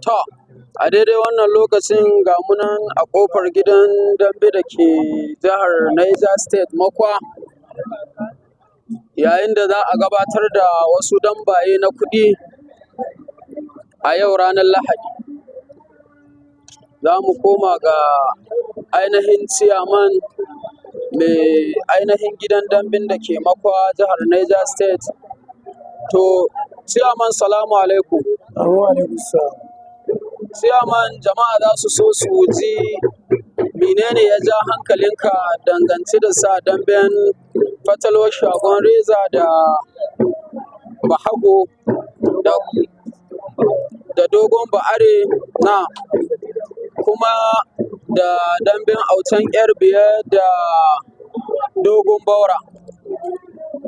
To, a daidai wannan lokacin ga mu nan a ƙofar gidan dambe da ke jihar Niger State Mokwa, yayin da za a gabatar da wasu dambaye na kuɗi a yau ranar Lahadi. Za mu koma ga ainihin ciyaman mai ainihin gidan damben da ke Mokwa, jihar Niger State. To, ciyaman, salamu alaikum. Wa alaikum salam. Ciyaman, jama'a za su so su ji menene ya ja hankalinka dangance da sa damben Fatalwar Shagon Reza da Bahago da Dogon Ba'are na kuma da damben Autan 'Yar Biyar da Dogon Baura.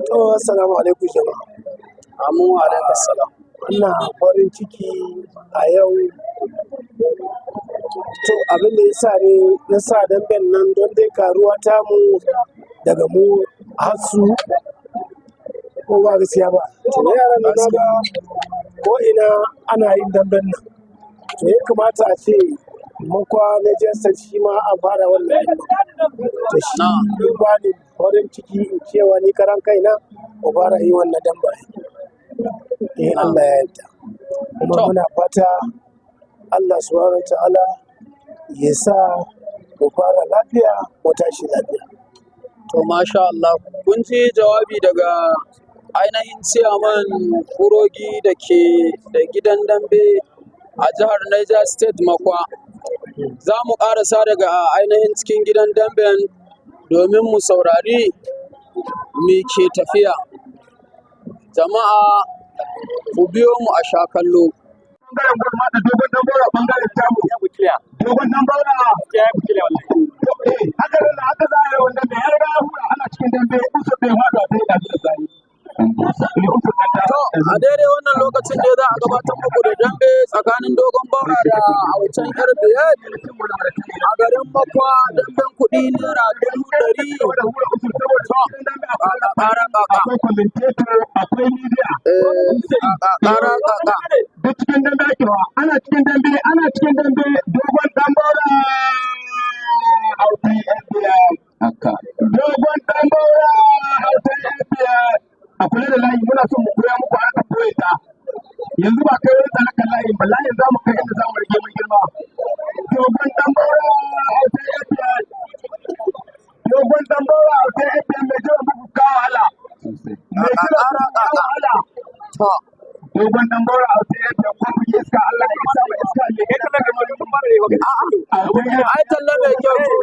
To, assalamu alaikum jama'a. Amin wa alaikum salam. Ina farin ciki a yau. To, abin da ya sa ne na sa damben nan don dai karuwa ta mu daga mu har su, ko ba gaskiya ba. To, yaran da na ga ko ina ana yin damben nan. To, ya kamata a ce Mokwa na State shi ma a fara wannan damben. To, shi ya ba ni farin ciki in cewa ni karan kaina mu fara yi wannan damben. In Allah ya yarda. Kuma muna fata Allah subhanahu wa ta'ala ya sa mu fara lafiya mu tashi lafiya. To, masha Allah. Kun ji jawabi daga ainihin ciyaman Kurogi da ke da gidan dambe a jihar Niger State Mokwa. Za mu ƙarasa daga ainihin cikin gidan damben domin mu saurari me ke tafiya. Jama'a, ku biyo mu a sha kallo. Bangaren gurma da Dogon Dan Baura bangaren Jamus. Dogon Dan Baura, haka da haka za a yi wannan da ya riga ya hura ana cikin dambe, usur bai faɗo a tsaye da zai. To, a daidai wannan lokacin ne za a gabatar muku da dambe tsakanin Dogon Baura da Autan 'Yar Biyar a garin Mokwa, damben kuɗi ₦100,000. To, kaka ƙara kaka. Akwai commentator, akwai media. Eh, kaka ƙara kaka. Duk cikin dambe ake wa. Ana cikin dambe, ana cikin dambe, Dogon Dan Baura, Autan 'Yar Biyar. Haka. Dogon Dan Baura, Autan 'Yar Biyar. A kula da layi, muna son mu koya muku harkar koyi ta. Yanzu ba kai wani tsalakan layin ba, layin za mu kai inda za mu rage mun girma. Dogon Dan Baura, Autan 'Yar Biyar. Dogon Dan Baura, Autan 'Yar Biyar, mai jiran bugu ka wahala. Mai jiran bugu ka wahala. To, Dogon Dan Baura, Autan 'Yar Biyar, ko buge iska, Allah ya isa ma iska mai gida. Autan 'Yar ai talla mai kyau ce.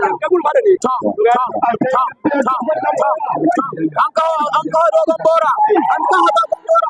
To, to, to, to, to. An kawo Dogon Baura. An kawo Dogon Baura.